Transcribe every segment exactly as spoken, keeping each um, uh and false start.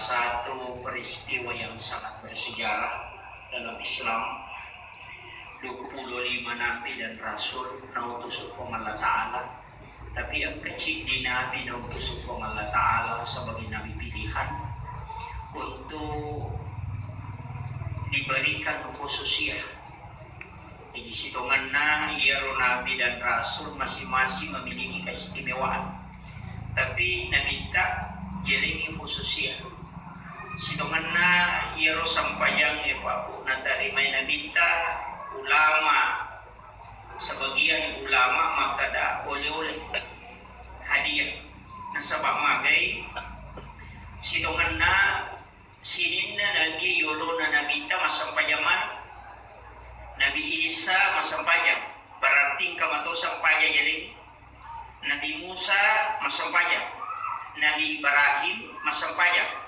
Satu peristiwa yang sangat bersejarah dalam Islam. Dua puluh lima nabi dan rasul nautus Puang Allah Ta'ala, tapi engka ciddi nabi nautus Puang Allah Ta'ala sebagai nabi pilihan untuk diberikan khususiyah. Jadi sitongenna iyaro nabi dan rasul masing-masing memiliki keistimewaan. Tapi nabitta yalengngi khususiyah. Sitongenna iyaro sempajang e, Pak, Bu, natarimai nabitta ulama, sebagian ulama makkada oleh-oleh hadiah. Nasaba magai sitongenna sininna nabi yolona nabitta massempajang maneng. Nabi Isa massempajang, berarti engka mato sempajang yalengngi. Nabi Musa massempajang, Nabi Ibrahim massempajang.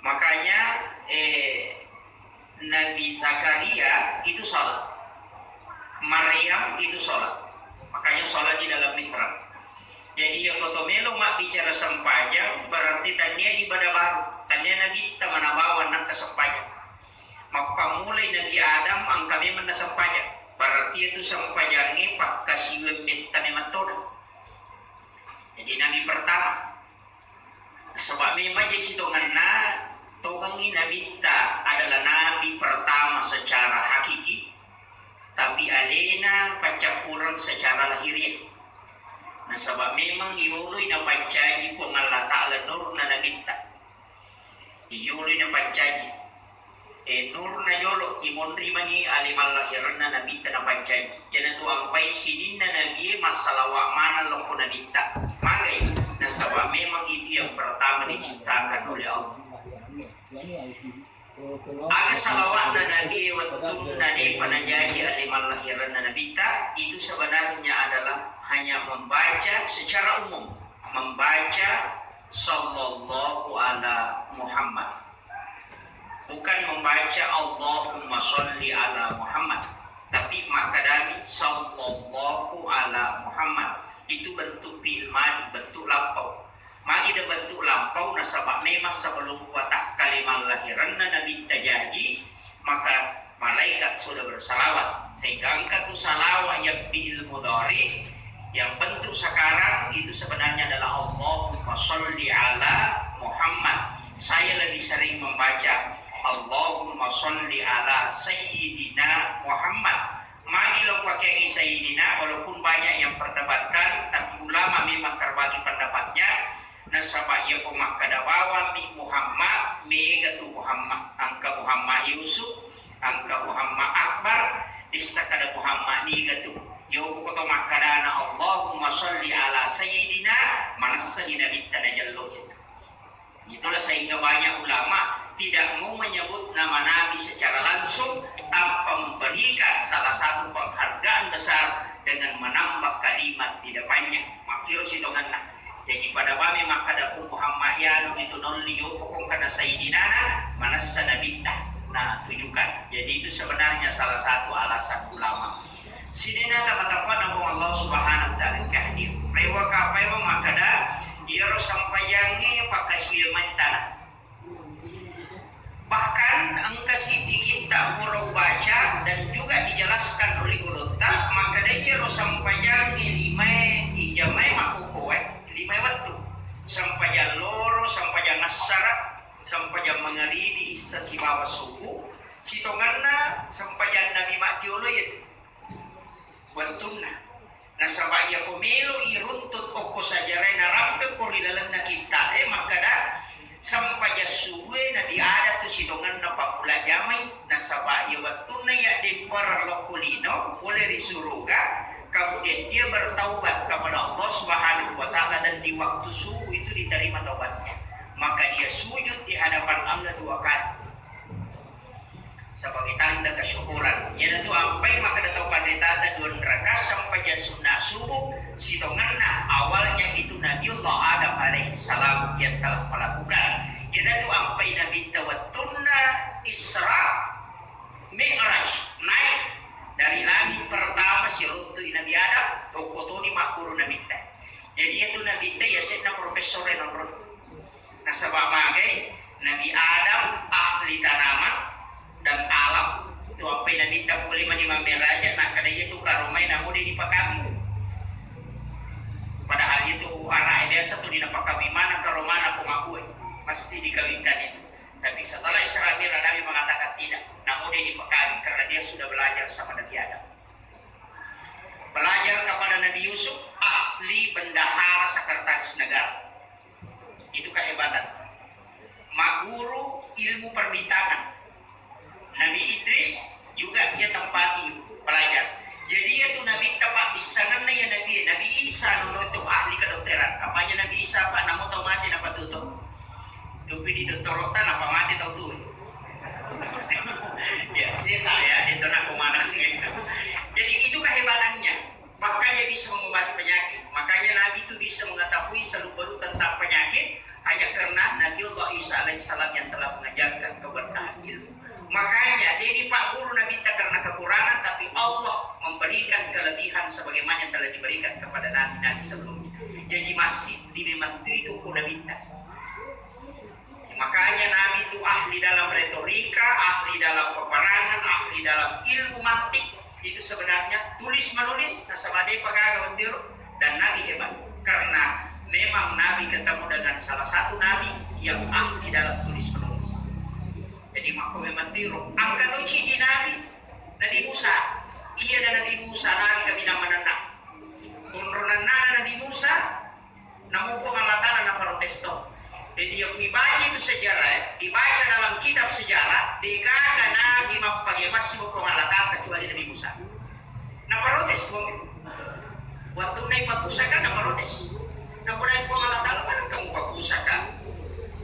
Makanya, eh, Nabi Zakaria itu sholat, Maryam itu sholat. Makanya sholat di dalam mihrab. Jadi, iya koto melo mabbicara sempajang, berarti tania ibadah baru. Tania nabitta manabawa nangka sempajang. Mappammulai Nabi Adam engka memang nasempajang. Berarti itu sempajangnge pakkasiwiang metta memang tona. Jadi, nabi pertama. Sebab memang je sitongenna tongengngi nabitta adalah nabi pertama secara hakiki, tapi alena paccappureng secara lahiriah. Nasaba memang iyoloi napancaji Puang Allah Ta'ala nurna nabitta. Iyoloi napancaji. E, nurna jolo imonri mani ale mallahirenna nabitta napancaji. Iyanatu ampai sininna nabie massalawa maneng lokko nabitta. Magai? Nasaba memang itu yang pertama diciptakan oleh Allah. Aga salawatna nabie wettunna depa najaji ale mallahirenna nabitta, itu sebenarnya adalah hanya membaca secara umum, membaca sallallahu ala Muhammad. Bukan membaca Allahumma sholli ala Muhammad, tapi makkadami sallallahu ala Muhammad. Itu bentuk fi'il madi, bentuk lampau. Magi de bentuk lampau? Nasaba memang sebelum watakkalima lahiranna nabitta jaji, maka malaikat sudah bersalawat. Sehingga engka tu salawat yang fi'il mudhari, yang bentuk sekarang itu sebenarnya adalah Allahumma sholli ala Muhammad. Saya lebih sering membaca Allahumma sholli ala Sayyidina Muhammad. Magi lo pakeangi Sayyidina, walaupun banyak yang perdebatkan, tapi ulama memang terbagi pendapatnya. Nasaba iya ko makkada bawammi Muhammad, mega tu Muhammad, engka Muhammad Yusuf, engka Muhammad Akbar, dissa kada Muhammad niga tu. Iya ko to makkadana Allahumma sholli ala sayyidina, manessani nabitta najello itu. Itulah sehingga banyak ulama tidak mau menyebut nama Nabi secara langsung tanpa memberikan salah satu penghargaan besar dengan menambah kalimat tidak panjang. Makkiro sitongenna. Jadi pada bami makkada ku Muhammad yanu itu nolli yoko kong kana sayyidinana manassa nabitta. Nah, tujukan. Jadi itu sebenarnya salah satu alasan ulama. Sininna tama-tamana Puang Allah Subhanahu wa Ta'ala engka hadir. Rewa kapaiwa makkada, iyaro sampayangnge pakkasiwiang mettana. Bahkan engka siddi kitta pura ubaca dan juga dijelaskan oleh gurutta, makkada iyaro sampayangnge limae ijamae makkukkuae, limae wettu. Sampajang loro, sampajang assara, sampajang mangaribi, issa sibawa subuh, sitongenna sampajang Nabi maddiolo iyatu. Wettunna. Nasaba iyako melo iruntut okko sajarae narampe ko ri lalenna kitta'e makkada, sampajang subue Nabi Adam tu sitongenna pappula jamai, nasaba iya wettunna iya demparang lokko lino pole ri suruga, kemudian dia bertaubat kepada Allah Subhanahu wa Ta'ala dan di waktu subuh itu diterima taubatnya. Maka dia sujud di hadapan Allah dua kali. Sebagai tanda kesyukuran. Iyanatu ampai makkada tau panritata dua rakaat sampajang sunna subuh, sitongenna awalnya itu Nabiullah Adam alaihi salam yang telah melakukan. Iyanatu ampai Nabitta wettunna Isra Mi'raj naik dari langit pertama siruntui Nabi Adam, tokko toni makkuro Nabitta. Jadi itu Nabitta yasenna profesor enonro. Nasaba magai Nabi Adam ahli tanaman dan alam, tu ampai Nabitta pole mani mammeraja, nakkeda iya tu karomai namo de dipakawi. Padahal itu anak biasa tu dinapakawi mana karomana ko mabue, mesti dikawinkan itu. Tapi setelah Isra Mi'raj, Nabi mengatakan tidak, namo de dipakawi karena dia sudah belajar sama Nabi Adam. Belajar kepada Nabi Yusuf, ahli bendahara sekretaris negara. Itu kehebatan. Maguru ilmu perbintangan. Nabi Idris juga dia tempati belajar. Jadi iya tu Nabi tepat bisanganna ya Nabi, Nabi Isa nonrotto ahli kedokteran. Apanya Nabi Isa, Pak, namo tau mati napa tutup. Dupi di dottorotta napa mati tau tu. Ya, sesa ya, itu nak mana gitu. Jadi itu kehebatannya. Makanya bisa mengobati penyakit. Makanya Nabi itu bisa mengetahui seluruh tentang penyakit hanya karena Nabi Allah Isa alaihissalam yang telah mengajarkan keberkahan ilmu. Makanya, jadi Pak Guru Nabi kita karena kekurangan, tapi Allah memberikan kelebihan sebagaimana yang telah diberikan kepada Nabi-Nabi sebelumnya. Jadi masih di memang itu Nabi kita. Makanya Nabi itu ahli dalam retorika, ahli dalam peperangan, ahli dalam ilmu mantik. Itu sebenarnya tulis menulis nasaba depa gaga mentiro dan Nabi hebat. Karena memang Nabi ketemu dengan salah satu Nabi yang ahli dalam tulis menulis. Jadi makko memang tiro. Angka tu cidi Nabi, Nabi Musa. Iya dan Nabi Musa, Nabi kami nama nana. Nabi Musa, Namo Puang Allah Ta'ala naprotes to. Jadi, yang dibaca itu sejarah, eh, dibaca dalam kitab sejarah, degaga Nabi mappage masih Puang Allah Ta'ala kecuali Nabi Musa. Naprotes Puang. Waktu naik papusaka naprotes. Napo naik Puang Allah Ta'ala, mana kamu papusaka?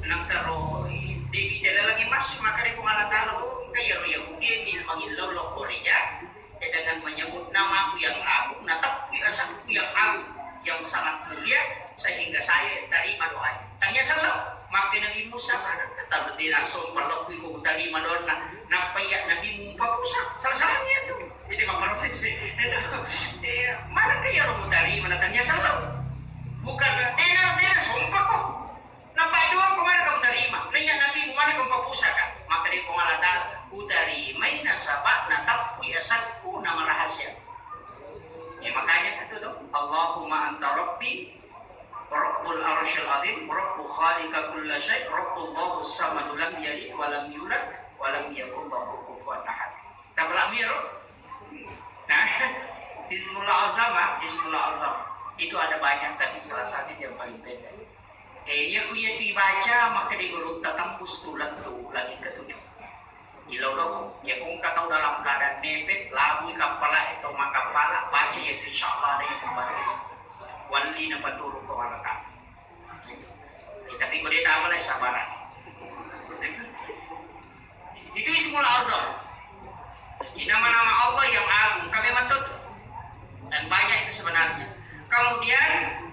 Nangkaro Dewi dalam masuk maka di Puang Allah Ta'ala, oh, kayak Yahudi ini mangillau lo Korea. Eh, dengan menyebut namaku yang agung, nateppui asakku yang agung, yang sangat mulia, sehingga saya terima doanya. Tanya selalu, maka Nabi Musa mana kata betina sompel lokku iko terima doanya, nappa iya Nabi mupa Musa, salah-salahnya itu. Jadi maka itu, iya, mana ke ya terima, tanya selalu. Bukan, dena, dena sompel kok. Napaddua ko mana kamu terima? Nanya Nabi, mana kamu papusaka? Maka dia Puang Allah Ta'ala, utarimai nasaba nateppui asakku nama rahasia. Ya, makanya kata tu, Allahumma anta rabbi, rabbul arsyil azim, rabbu khaliqa kulla syai, rabbullahu samadu lam yalid wa lam yulad, wa lam yakun lahu kufuwan ahad. Tabla miro? Nah, Ismul Azam, ah, Ismul Azam. Itu ada banyak, tapi salah satu yang paling pendek. Eh, iya ku iya tibaca, maka di gurutta tembus tu lettu langit ketujuh. Ilo doko, ya kung katau dalam keadaan mepet, labui kappala, eh, to makappala, baca ya tu insya Allah ada yang membantu. Walli na paturu ke waraka. Eh, tapi ko dia tak boleh sabar. Itu Ismul Azam. Ini nama-nama Allah yang agung. Kami menuntut. Dan banyak itu sebenarnya. Kemudian,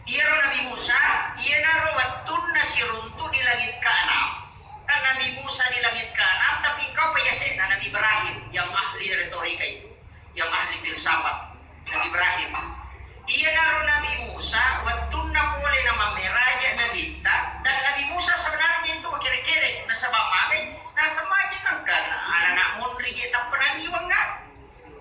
iyaro Nabi Musa, iyanaro wettunna siruntu di langit keenam. Kan Nabi Musa di langit keenam, tapi kau payasena Nabi Ibrahim yang ahli retorika itu. Yang ahli filsafat, Nabi Ibrahim. Iyanaro Nabi Musa, wettunna pole namammeraja Nabitta, dan Nabi Musa sebenarnya itu makere-kere, nasaba magai, nasaba magai nengka anak-anak munri je tappa Nabi wenga.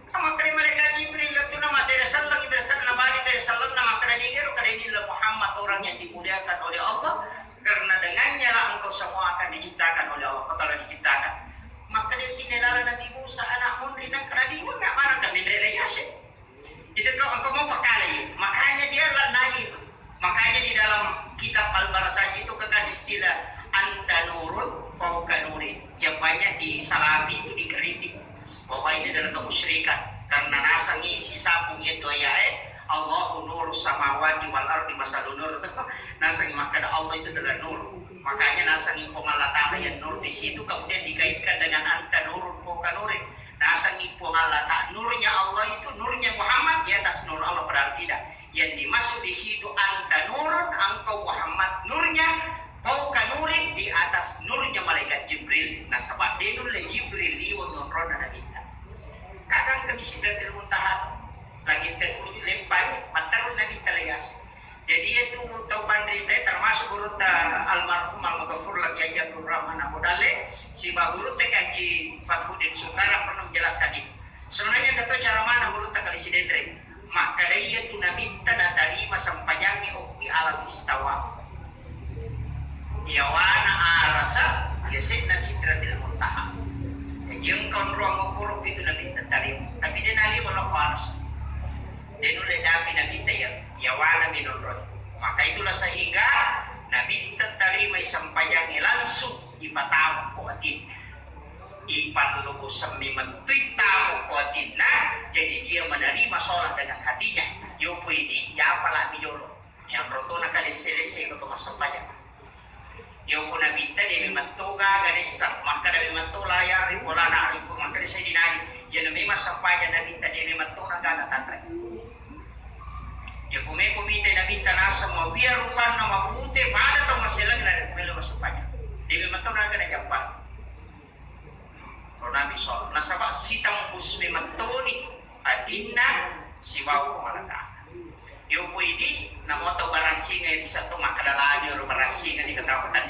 Sama kali malaikat Jibril, wettunna mabbere selleng, bere selleng, bagi bere selleng, nama kena dingero, kena ini Muhammad orang yang dimuliakan oleh Allah, karena dengannya lah engkau semua akan diciptakan oleh Allah, kau telah diciptakan. Maka dia kini laleng Nabi Musa, anak munri nang kena bingung, nggak mana kami rela yase. Itu kau engkau mau pakai, makanya dia lah naik itu. Makanya di dalam kitab Al-Barzanji itu kan istilah anta nurun fauqa nurin. Yang banyak disalami itu dikritik bahwa ini adalah kemusyrikan. Karena nasangi si sabung itu ya, eh, Allahu nurus samawati wal ardi masalu nur. Nasangi maka Allah itu adalah nur. Makanya nasangi Puang Allah Ta'ala yang nur di situ kemudian dikaitkan dengan anta nurun fauqa nurin. Nasangi Puang Allah Ta'ala, nurnya Allah itu, nurnya Muhammad di atas nur Allah, padahal tidak. Yang dimaksud di situ anta nurun, engkau Muhammad nurnya, fauqa nurin, di atas nurnya malaikat Jibril. Nasaba de nulle Jibril liweng nonrona Nabitta. Kadang kami Sidratil Muntaha, langit ketujuh, lempari, matteru Nabitta layas. Jadi itu tau panrita termasuk Gurutta almarhum Al-Maghfur Laki Haji Abdul Rahman Abu Dalle, sibawa gurutta Ki Haji Fathuddin Sungkara pernah menjelaskan itu. Sebenarnya kita tahu cara mana gurutta Kali Sidenreng. Makkada iya tu nabitta natarima sempajangnge okki alam istawa. Iyawana arasa, yasenna Sidratil Muntaha. Jadi engka onrong okkoro itu nabitta tarima. Tapi de naliwa lokko arasa. De nulle dapi nabitta iya, iyawana minonrong. Maka itulah sehingga nabitta tarimai sempajangnge langsung ipatamu ko atinna. Ipallubu semmi mentui tamu ko atinna, jadi dia menerima sholat dengan hatinya. Yopo idi, yapala mi jolo. Yang rotona kalesse-lesse ko to massempajang. Yopo nabitta de memetto gaga nessa, makkada memetto la ya'rifu la na'rifu, makkada Sayyidina Ali, iyana memang sempajang nabitta de memetto na gaga tanre. Yako meko mita nabitta naseng mawia rupanna mabute pada tau maseleng na de melo massempajang. De memetto na gaga na jappang. Ro Nabi sallallahu, nasaba sitembus memettoni atinna sibawa Puang Allah Ta'ala. Yopo idi, namo tau barassinga bisa tu makkada laju ro barassinga di ketakutan.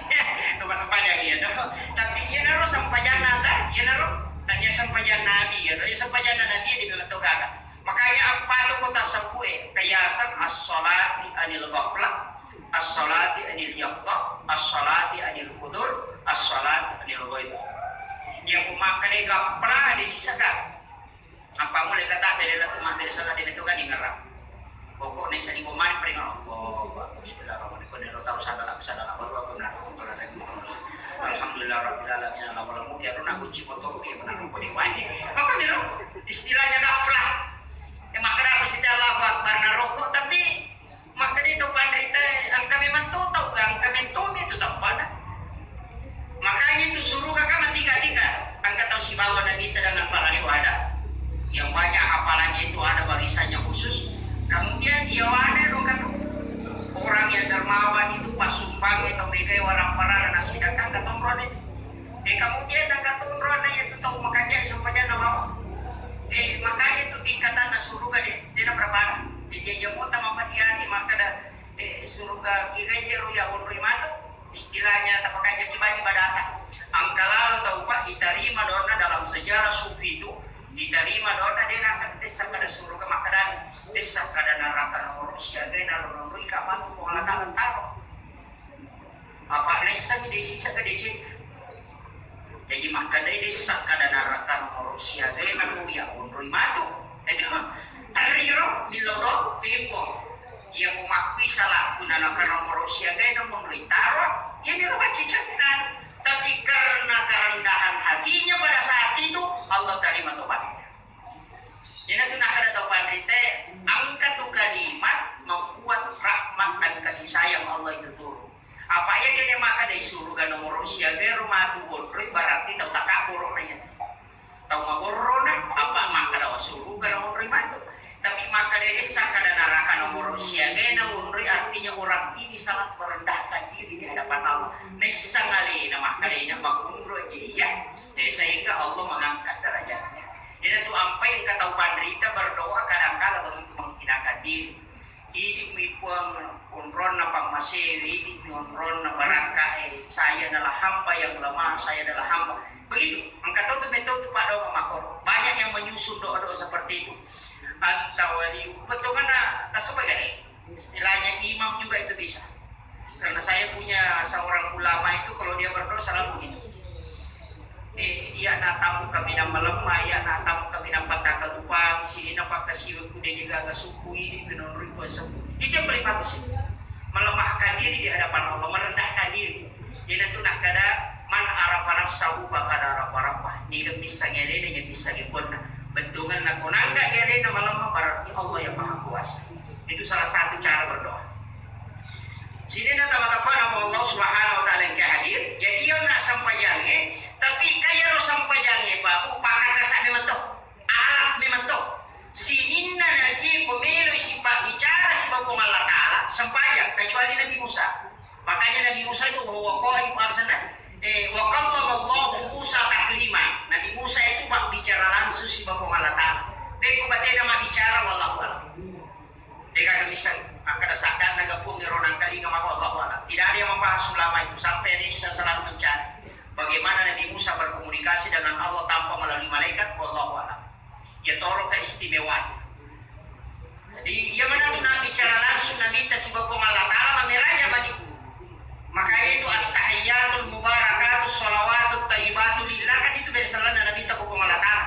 Tu massempajang iya tu. Tapi iyanaro sempajanna ta, iyanaro tania sempajang Nabi iya tu. Iya sempajang Nabi iya di memetto gaga. Makanya apa tu kota sebue kiasan as-salati anil ghaflah, as-salati anil yaqdah, as-salati anil hudur, as-salati anil ghaib. Iya ku makkada gapla de sisaka. Apa mulai kata beda lagi mabbeda salah de metu kan ngerang. Pokoknya sani bomani peringat Allah. Bismillahirrahmanirrahim. Kalau tahu sadala sadala baru aku nak aku kalau ada yang mau. Alhamdulillah rabbil alamin. Ala wala mungkin aku nak kunci motor dia benar aku di wani. Apa dia? Istilahnya gapla. Ya makkada apa sih Allahu Akbar naroko tapi makkada itu panrita engka memang to tau engka memang to itu tampana. Makanya itu suruga kan tiga-tiga. Engka tau sibawa Nabi dengan para syuhada yang banyak, apalagi itu ada barisannya khusus. Kemudian dia ada dong kan orang yang dermawan itu pas sumbang itu megai orang parah nasi datang ke tomron itu. Eh, kemudian engka tonronna iya tu tau makanja sempajang na bawang. Eh, makanya tu tingkatan na suruga de, de na berapa. Jadi aja mota mapatiani makkada, eh, suruga kiga iyaro ya onroi matu. Istilahnya tapakanja kibani badata. Engka lalo tau pa itarima dona dalam sejarah sufi itu, itarima dona de na dessa kada suruga makkada, dessa kada neraka nomor siaga na ro nonroi ka matu ko Allah Ta'ala taro. Apa nessani de sisa ke deceng. Jadi makkadai dessa kada naraka nomoro siagai na ku ya onroi matu. Itu tariro millo do tempo. Iya ku makkui salah guna naraka nomoro siagai na monroi taro. Iya miro baca cerita. Tapi karena kerendahan hatinya pada saat itu Allah terima tobatnya. Jadi itu nak ada tau panrite, angka tu kalimat membuat rahmat dan kasih sayang Allah itu turun. Apa iya kene maka dari surga nomor siaga ro matu onroi berarti tau takaboro na iya. Tau magorro na apa maka dawa surga na onroi matu. Tapi maka dari desa kada naraka nomor siaga na onroi artinya orang ini sangat merendahkan diri di hadapan Allah. Nessa ngalena maka dari na magonro jadi ya. Jadi sehingga Allah mengangkat derajatnya. Jadi tu ampai engka tau panrita berdoa kadang-kala begitu menghinakan diri. Idi mi Puang onronna pammasewe, idi mi onronna barakkae, saya adalah hamba yang lemah, saya adalah hamba. Begitu, engka tau tu metau tu paddoa makko. Banyak yang menyusun doa-doa seperti itu. Anta wali, betul mana? Tasubagani. Istilahnya imam juga itu bisa. Karena saya punya seorang ulama itu kalau dia berdoa selalu begitu. Eh, iya na tamu kami na malemma, iya na tamu kami na pataka lupang, sini na pakasiwe kude jaga suku ini, pinonroi kuasa. Itu yang paling bagus itu. Melemahkan diri di hadapan Allah, merendahkan diri. Jadi itu nak kada man arafa nafsahu faqad arafa rabbah. Ni bisa ngelene, ni bisa ngeponna. Bentungan na konangga ngelene malemma berarti Allah yang maha kuasa. Itu salah satu cara berdoa. Sini na tama-tama nama Allah Subhanahu wa Ta'ala yang hadir. Jadi yang nak sempajange, tapi kaya ro sempajange babu pakakasa memang to. Alat memang to. Sininna nabi ko melo sipa bicara si Puang Allah Ta'ala sempajang kecuali Nabi Musa. Makanya Nabi Musa itu bahwa kau ibu sana eh wa kallama Allah Musa taklima. Nabi Musa itu bak bicara langsung si Puang Allah Ta'ala. Pekko batena ma bicara wallahu a'lam. Degaga misal, akkada saddanna gapung ero nangkalinga mako Allahu a'lam. Tidak ada yang Sebab Puang Allah Ta'ala mammeraja mani. Makanya itu at-tahiyyatul mubarakatus shalawatut thayyibatu lillah, kan itu bere sellenna Nabitta ko Puang Allah Ta'ala.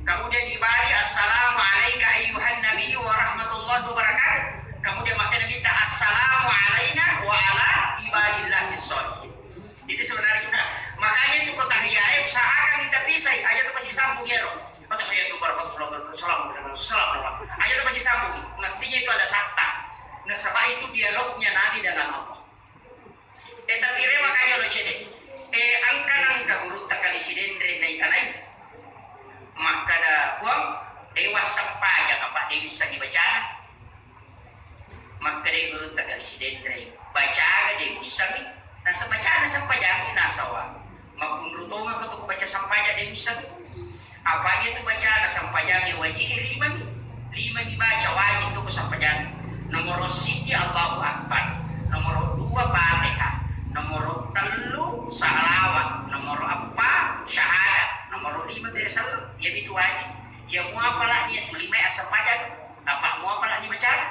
Kemudian dibalik, "Assalamu alaika ayyuhan nabiyyu wa rahmatullahi wa barakatuh." Kemudian makkeda Nabitta, "Assalamu alaina wa ala ibadillahis shalihin." Itu sebenarnya. Makanya itu ko tahiyyae usahakan kita pisai, aja tu pasti sambung ya, Roh. At-tahiyyatul mubarakatus shalawatut, salam, salam, salam, salam. Aja tu pasti sambung. Mestinya itu ada sakta. Nasaba itu dialognya Nabi dengan Allah. Eh, tapi re makanya lo cede. Eh, angka nangka gurutta kali Sidenre naitanai. Makkada, "Puang, dewa sempajang apa de bisa dibacana?" Makkeda gurutta kali Sidenre, "Bacaga de ussangi." Nasa bacana sempajang nasawa. Makkunru tongeng ko tu baca sempajang de ussangi. Apa iya tu bacana sempajangnge wajib lima mi. Lima mi baca wajib tu ko sempajangnge. Nomoro siji Allahu Akbar. Nomoro dua Fatihah. Nomoro tellu salawat. Nomoro eppa syahadat. Nomoro lima bere selleng. Iya mi tu wajib. Iya muapala iya tu lima assempajang. Apa muapala ni bacana?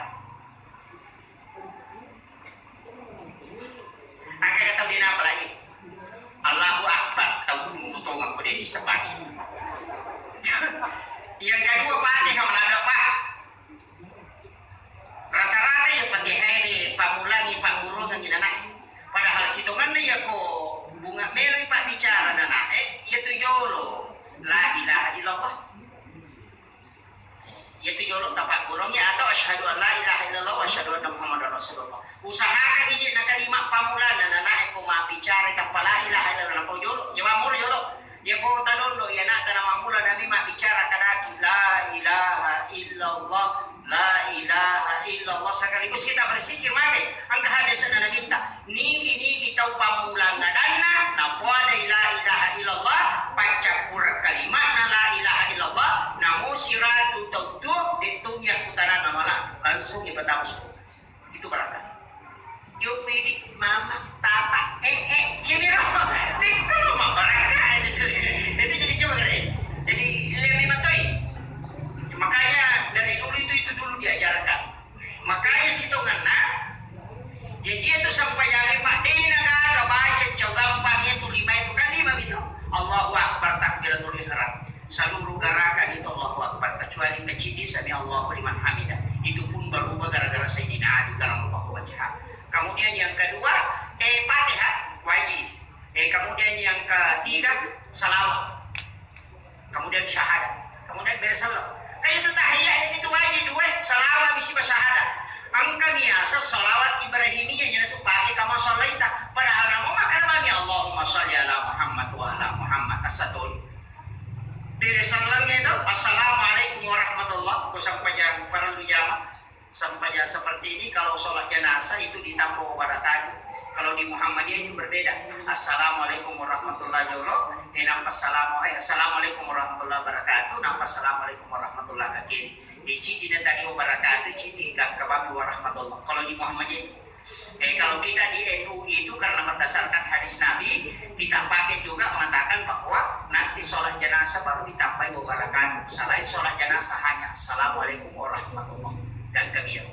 Angka tau de napalai. Allahu Akbar, tau dulu tongeng ko de disebaki. Yang kedua Fatihah malada pa. Rata-rata ya Fatihah de pamulangi pagurungengi nanae. Padahal sitongenna ya ko bunga meloi pabbicara nanae, ya tu jolo la ilaha illallah. Iyatu jolo tapagguruangngi atau asyhadu an la ilaha illallah wa asyhadu anna Muhammadar Rasulullah. Usahakan ije na kalima pammulanna nanae ko mabbicara tappa la ilaha illallah napau jolo. Jawamu jolo. Iya ko tadondo iya na tana mammula nami mabbicara kadaki la ilaha illallah, la ilaha illallah, sekaligus kita bersikir mate. Engka hadis na nabitta. Nigi-nigi tau pammulang adanna napoadai la ilaha illallah, paccappureng kalima'na la ilaha illallah, namo siratu tau tuo, de' to miakkutanana mala, langsung ipatama suruga. Itu baraka. Yo pidi, mama, papa, eh, eh, kini ro, de' ko lo mabbaraka, itu jadi coba kere. Jadi lebih matoi. Makanya dari dulu itu, itu dulu diajarkan. Makanya sitongenna, jaji itu sampajangnge, Pak, de' nagaga baca cau gampang itu lima itu kan lima itu. Allahu Akbar, takbiratul ihram. Seluruh gerakan itu Allahu Akbar, kecuali kecil sami Allahu liman hamidah. Itu pun berubah gara-gara Sayyidina Ali karamallahu wajhah. Kemudian yang kedua, eh, Fatihah wajib. Eh, kemudian yang ketiga, salawat. Kemudian syahadat. Kemudian bere selleng. Kan itu tahiyat itu wajib dua, salawat bisi syahadat. Engka biasa salawat Ibrahimiyah jadi tu pakai kama sallaita. Padahal namo makkeda mami Allahumma shalli ala Muhammad wa ala Muhammad asatoi. Bere selleng itu, assalamualaikum warahmatullah, ku sampajang parellu jama. Sampajang seperti ini, kalau sholat jenazah itu ditambah wabarakatuh. Kalau di Muhammadiyah itu berbeda. Assalamualaikum warahmatullahi wabarakatuh. Eh, nampa salamu-, eh, assalamualaikum warahmatullahi wabarakatuh. Nampa assalamualaikum warahmatullahi wabarakatuh. Di cidi na tadi wabarakatuh, cidi gangka bami warahmatullah. Kalau di Muhammadiyah, eh, kalau kita di N U itu karena berdasarkan hadis Nabi, kita pakai juga mengatakan bahwa nanti sholat jenazah baru ditambahi wabarakatuh. Selain sholat jenazah hanya assalamualaikum warahmatullah dan kebir.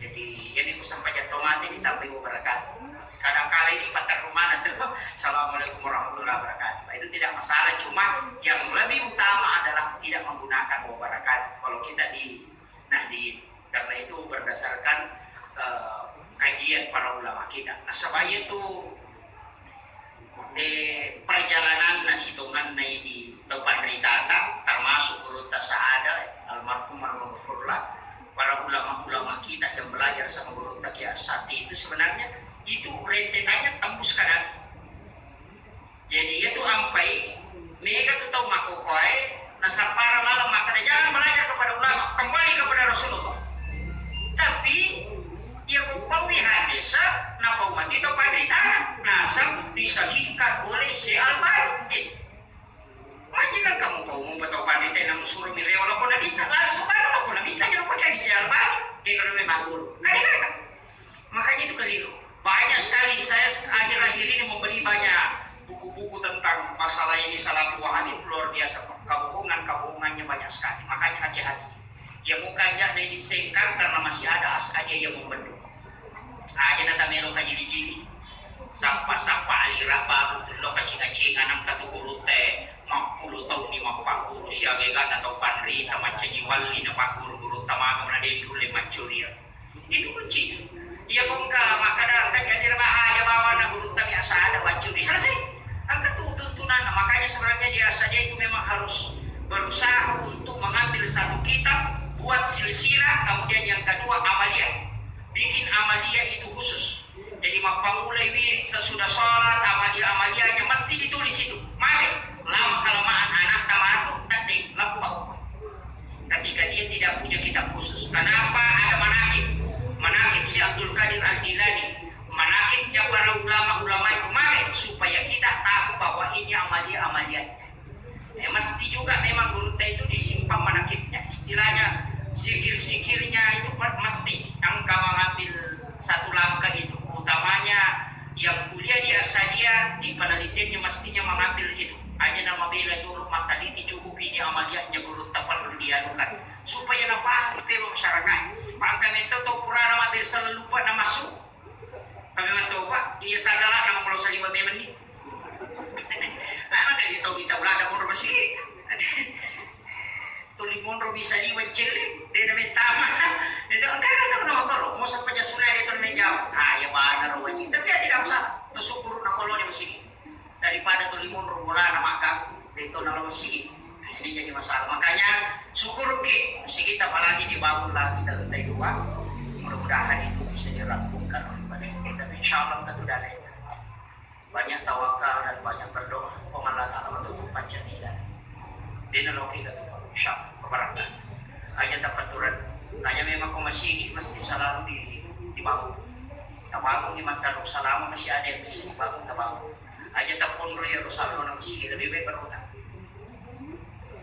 Jadi, jadi ku sampajang to mate ditambahi wabarakatuh. Kadang kala ini paterru maneng tu, assalamualaikum warahmatullahi wabarakatuh. Itu tidak masalah, cuma yang lebih utama adalah tidak menggunakan wabarakatuh. Kalau kita di, nah di, karena itu berdasarkan, eh, kajian para ulama kita. Nasaba itu, eh, perjalananna sitongenna ini tau panritata, termasuk gurutta Sa'ada, almarhum almaghfurlah, para ulama-ulama kita yang belajar sama gurutta Kiai Sakti itu sebenarnya itu rentetannya tembus kadang. Jadi, iya tu ampai, mega tu tau makkokkoe, nasappara laleng makkeda, "Jangan belajar kepada ulama, kembali kepada Rasulullah." Tapi, iya ko paui hadesa, napau mati tau panritana, nasab disahihkan oleh Syekh Albani. Eh, majikan kamu pau mu tau panrita, namu suro mi rewa lako nabita, langsung baru lako nabita, jadi pakai Syekh Albani, dia kalau memang guru. Kan dia kata, Makanya itu keliru. Banyak sekali saya akhir-akhir ini membeli banyak buku-buku tentang masalah ini, Salafi Wahabi, luar biasa, Pak. Kebohongan-kebohongannya banyak sekali. Makanya hati-hati. Ya, bukannya ini sengkang karena masih ada As'adi yang membendung. Aja na tamero kajili-jili. Sappa-sappa alira baru tullo kacinga-cinga nang katu gurutta mappulo taunni mappagguru siaga eganna tau panrita maccaji walli na pagguru gurutta maga na denru le maccuria. Itu kuncinya. Iya kongka makkada engka jadi bahaya bawana gurutta biasa ada waccuri selesai. Angka tu tuntunan. Makanya sebenarnya dia saja itu memang harus berusaha untuk mengambil satu kitab, buat silsilah, kemudian yang kedua amaliyah. Bikin amaliyah itu khusus. Jadi mappamulai wirid sesudah sholat, amaliyah-amaliyahnya mesti ditulis itu. Maka lama kelamaan anak tamatu tadi leppa. Ketika dia tidak punya kitab khusus. Kenapa ada manakib? Manakib si Abdul Qadir Al-Jilani, manakibnya para ulama-ulama itu, maka supaya kita tahu bahwa ini amalia-amaliannya. Ya, mesti juga memang gurutta itu disimpan manakibnya. Istilahnya, sikir-sikirnya itu per- mesti engka mengambil satu langkah itu. Utamanya yang kuliah di Asadia, di penelitiannya mestinya mengambil itu. Aja nama bela juru mattaliti cukup ini amaliannya gurutta perlu dianukan. Supaya napahami pelo masyarakat. Pangka mento to purana mabbere selalu lupa na masuk. Kami mento, Pak, iya sadala nama kalau saliwa memang ni. Anak kaji tau kita belanda moro masih. Tuli monro bisa liwa celle, de na metama. Itu engka kan nama koro, mau sampai jasuna de to meja. Ah, ya bana ro wani. Tapi ya tidak masalah. To syukur na kalau dia masih. Daripada tuli monro bola na makan, de to na lo masih. Nah, ini jadi masalah. Makanya syukur ki, masih kita apalagi dibangun lagi dalam dua. Mudah-mudahan itu bisa dirampungkan oleh pada kita. Tapi insya Allah kita sudah lain. Banyak tawakal dan banyak berdoa. Pong Allah Ta'ala untuk pancen ida. Dena loki gak tuh, insya Allah, keberangkat. Aja tapaturan. Hanya memang kau masih mesti selalu di, dibangun. Tabangun di mata lu selama masih ada yang bisa dibangun, tabangun. Aja tapun ya Rosaldo masih lebih baik berutang.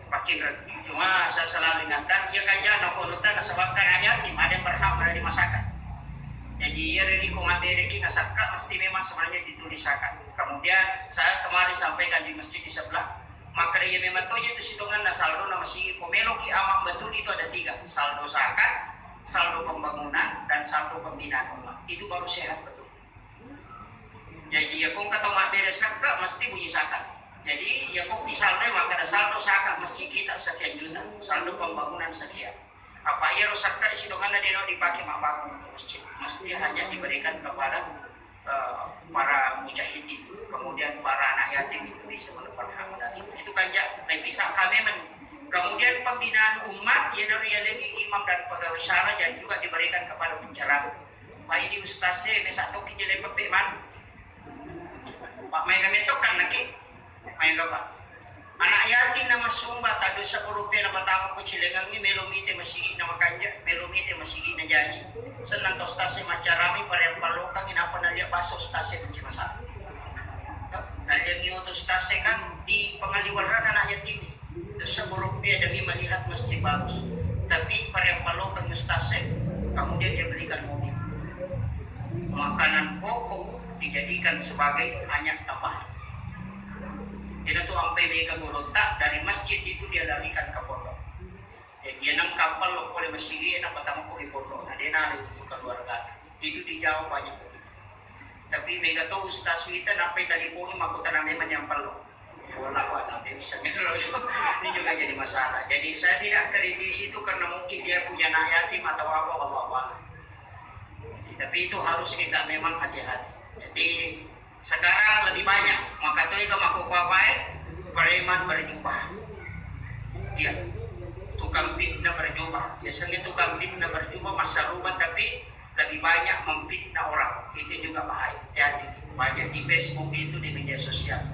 Pakinreng. Cuma saya selalu ingatkan, iya kan jangan kono tanah sebabkan hanya yatim, ada yang berhak menerima zakat. Jadi iya riri ko ngabereki nasakka mesti memang sebenarnya ditulis zakat. Kemudian saya kemarin sampaikan di masjid di sebelah, maka iya memang toje itu sitongan na saldo na masih ko meloki amal betul itu ada tiga, saldo zakat, saldo pembangunan, dan saldo pembinaan umat. Itu baru sehat betul. Jadi, iya kong kata mabbere sakka, mesti bunyi zakat. Jadi, iya kong ki saldo, maka ada saldo zakat masjid kita sekian juta, saldo pembangunan sekian. Apa iya ro sakka di situ kan ada yang dipakai mak bangun masjid. Mesti hanya diberikan kepada eh, para mujahidin, kemudian para anak yatim itu bisa mendapatkan hak dari itu kan ya, tapi bisa kami men. Kemudian pembinaan umat, ya dari yang lagi imam dan pegawai syara dan juga diberikan kepada penceramah. Pak ini ustaz saya besok toki jadi pepek man. Pak main kami tokan lagi, main apa? Anak yatim na massomba taddusa rupiah na matama ko cilengengngi melo mite masigi na makanja, melo mite masigi na jaji. Senang to ustaz e maccarami pada yang palokangi napa nalia baso ustaz e benci masalah. Nalia ngiyo to ustaz e kan di pengaliwaran anak yatim. Tersebut rupiah demi melihat masjid bagus. Tapi pada yang palokangi ustaz e, kemudian dia belikan mobil. Makanan pokok dijadikan sebagai hanya tambahan. Jadi tu ampai mega gurutta dari masjid itu dia larikan ke pondok. Jadi dia nang kapal lo pole masigi na pertama ko di pondok. Nah, dia nang itu keluarga. Itu dijawab banyak begitu. Tapi mega tu ustaz kita nampai tadi poni mako tanah memang yang perlu. Wallahu a'lam, dia bisa. Ini juga jadi masalah. Jadi saya tidak kritisi itu karena mungkin dia punya anak yatim atau apa, wallahu a'lam. Tapi itu harus kita memang hati-hati. Jadi sekarang lebih banyak maka tu itu mako papai preman berjubah. Iya. Tukang fitnah berjubah. Biasanya tukang fitnah berjubah masa rubah tapi lebih banyak memfitnah orang. Itu juga bahaya. Hati-hati. Banyak di Facebook itu, di media sosial.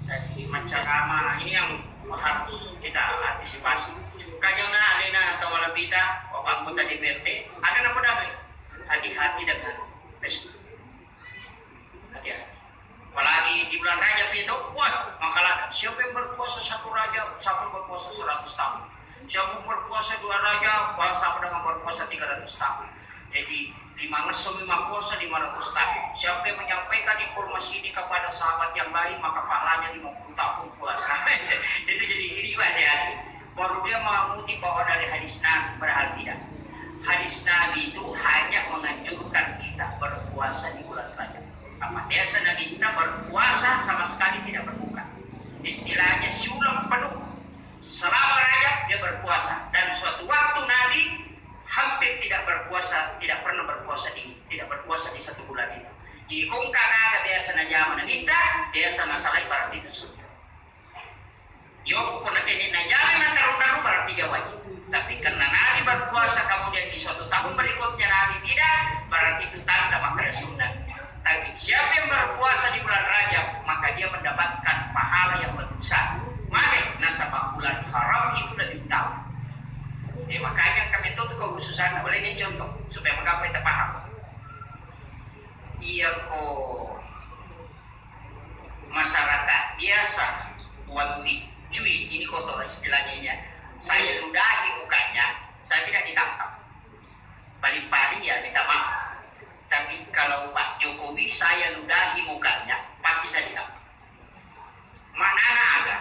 Jadi menceramah ini yang harus kita antisipasi. Kanyona alena atau malapita, bapak anggota D P R D, akan apa damai? Hati-hati dengan Facebook. Hati-hati. Apalagi di bulan Rajab itu, wah, makalah siapa yang berpuasa satu Rajab, siapa yang berpuasa seratus tahun. Siapa yang berpuasa dua Rajab, wah, sama dengan berpuasa tiga ratus tahun. Jadi, lima ngesso memang puasa lima ratus tahun. Siapa yang menyampaikan informasi ini kepada sahabat yang lain, maka pahalanya lima puluh tahun puasa. Itu jadi iri, hati-hati. Baru dia mengutip bahwa dari hadis Nabi, padahal tidak. Hadis Nabi itu hanya menganjurkan kita berpuasa di, tidak berpuasa di satu bulan itu. Jadi ko engka aga biasa najama Nabitta, biasa nasalai, berarti itu sunnah. Yo, ko nakenni najama naterru-terru, berarti dia wajib. Tapi karena Nabi berpuasa kemudian di suatu tahun berikutnya Nabi tidak, berarti itu tanda makkeda sunnah. Tapi siapa yang berpuasa di bulan Rajab, maka dia mendapatkan pahala yang lebih besar. Maka nasaba bulan haram itu lebih utama. Ya, makanya kami tuh kekhususan, boleh ini contoh supaya menggapai kita paham. Iya ko masyarakat biasa, wandi cui, ini kotor istilahnya ya. Saya ludahi mukanya, saya tidak ditangkap. Paling-paling ya minta maaf. Tapi kalau Pak Jokowi saya ludahi mukanya, pasti saya ditangkap. Maknana aga?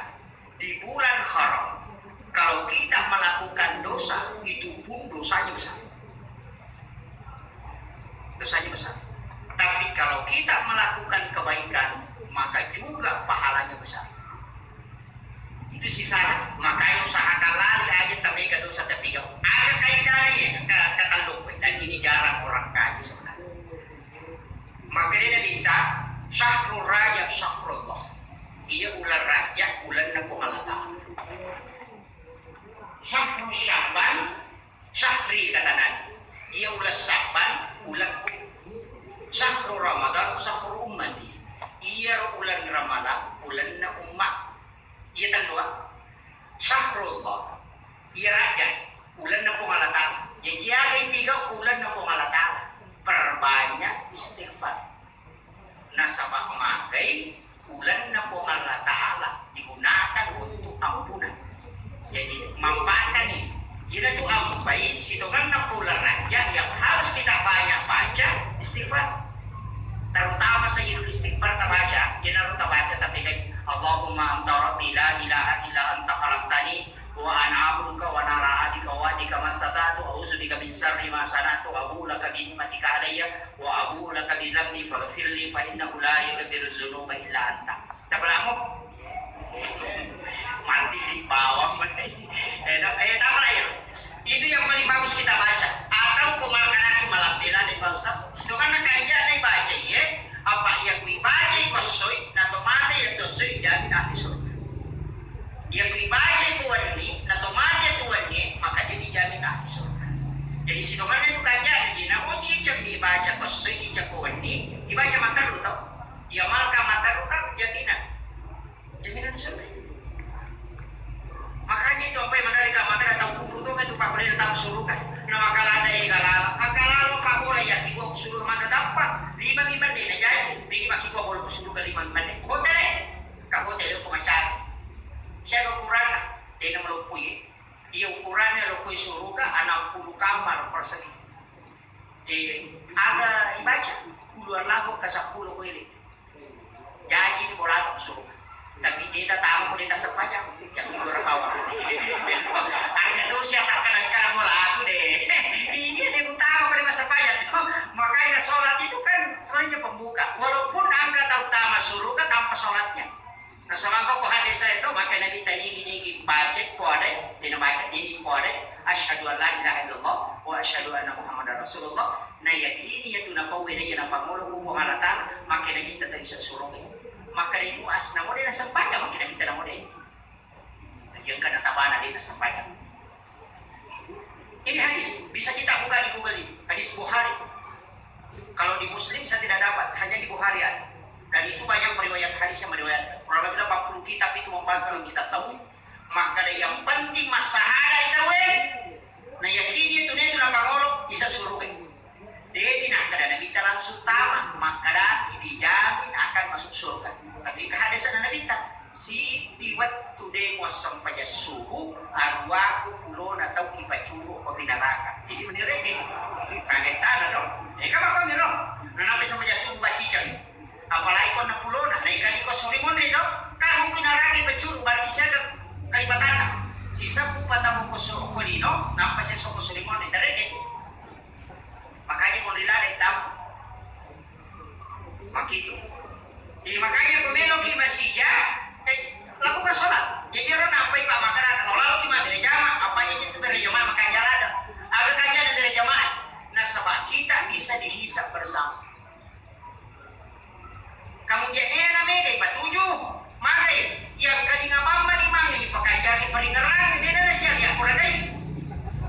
Di bulan haram, kalau kita melakukan dosa, itu pun dosanya besar. Dosanya besar. Tapi kalau kita melakukan kebaikan, maka juga pahalanya besar. Itu sisanya. Makanya usahakan lali aja, tapi dosa tapi kau. Ada kaitannya ke, ke tanduk. Dan ini jarang orang kaji sebenarnya. Makanya Nabitta, "Syahrul Rajab syahrullah." Iya, uleng Rajab, ulenna Puang Allah Ta'ala. "Syahru Sya'ban syahri," kata Nabi. Iya, uleng Sya'ban, ulengku. "Syahru Ramadan syahru ummati." Iya, uleng Ramadan, ulenna ummat. Iya, tandua. Syahrullah. Iya, Rajab, ulenna Puang Allah Ta'ala. Jadi, iya, tiga ulenna Puang Allah Ta'ala. Perbanyak istighfar. Nasaba magai ulenna Puang Allah Ta'ala digunakan untuk ampunan. Jadi, manfaatkan ini. Kita tuh ampai sitonganna Puang Rajab yang harus kita banyak baca istighfar. Terutama sayyidul istighfar tabaca, kita harus tabaca tapi kan, "Allahumma anta rabbi la ilaha illa anta khalaqtani wa ana abduka wa ana ala ahdika wa wa'dika mastata'tu, a'udzu bika min syarri ma sana'tu, abu'u laka bi ni'matika alayya wa abu'u laka bi dzambi faghfirli fa innahu la yaghfiru dzunuba illa anta." Tapalamo? Mati di bawah. Eh, tak, eh, tak apa ya. Itu yang paling bagus kita baca. Atau ko makanaki malam bela deh, Pak Ustaz. Sekarang kaya dibaca, ya. Apa iya kui baca ko soi, na to mate iya to soi, dijamin ahli surga. Iya kui baca ko wenni, na to mate tu wenni, maka dia dijamin ahli surga. Jadi sitonganna itu kan jadi, namun cicak dibaca ko soi, cicak ko wenni, dibaca maka lu tau. Iya, maka maka lu kan jaminan. Jaminan surga. Makanya itu apa yang menarik, maka datang kubur tuh kan tuh pak boleh datang surga. Nah, maka ada yang galala, maka lalu pak boleh ya kibo surga, maka dapat lima lima nih, nah jadi bagi maki kibo boleh surga lima lima nih. Hotel, ke hotel itu pengacara. Saya ada ukuran lah, dia yang melopui. Iya, ukurannya lokoi surga enam puluh kamar persegi. Eh, ada ibaca, puluhan lagu ke sepuluh kuili. Jadi ini bola aku suruh. Tapi dia tak tahu kok dia tak sepanjang. Yang keluar bawah. Ada tuh siapa kadang-kadang bola aku deh. Ini dia utama kok dia tak sepanjang. Makanya sholat itu kan sebenarnya pembuka. Walaupun angka tak utama suruh ke tanpa sholatnya. Nasaba ko hadis itu, maka Nabi tanigi-nigi baca ko ada, dia baca ini ko ada, "Asyhadu an la ilaha illallah wa asyhadu anna Muhammadar Rasulullah." Na yakini ya tu napau eda ya napangolo ku Puang Allah Ta'ala, maka Nabi tetap bisa suruh. Maka di muas namo dia sembahyang, maka Nabi tanamo dia. Yang kena tabana dia sembahyang. Ini hadis bisa kita buka di Google ini, hadis Bukhari. Kalau di Muslim saya tidak dapat, hanya di Bukhari ada. Dan itu banyak riwayat hadis yang meriwayatkan. Kurang lebih delapan puluh kitab itu membahas dalam kitab Tauhid. Maka ada yang penting masalah itu, eh. Nah, yakin itu nih, itu napangolo, bisa suruh, eh. Jadi, nah, kada Nabi langsung tama, maka dijamin akan masuk surga. Tapi ke hadis Nabi, Siti wettu de muassempajang subuh, aruwaku pulona tau ipacuru ko pi naraka. Jadi menireke. Kaget tana dong. Eh, kamu kami dong. Nah, nampai sempajang subuh bacicang. Apalagi ko na pulona, naik kali ko suri monri to. Kamu pi naraka ipacuru, berarti siaga kalipatanna. Sisebbu patamu ko su-, ko lino, nampa sesok ko suri monri. Tareke. Makanya monri lada tamu. Makitu. Jadi makanya ko meloki masija, eh, lakukan sholat. Jadi orang nampai pak makanan, kalau lalu ki mabere jama, apa aja itu bere jama makan jalan. Ada kajian bere jama. Nasaba kita bisa dihisab bersama. Kemudian ena mega ipatuju, magai yang kadinga bamma ni mange ipakajari paringerang, dena nasiali akuragai.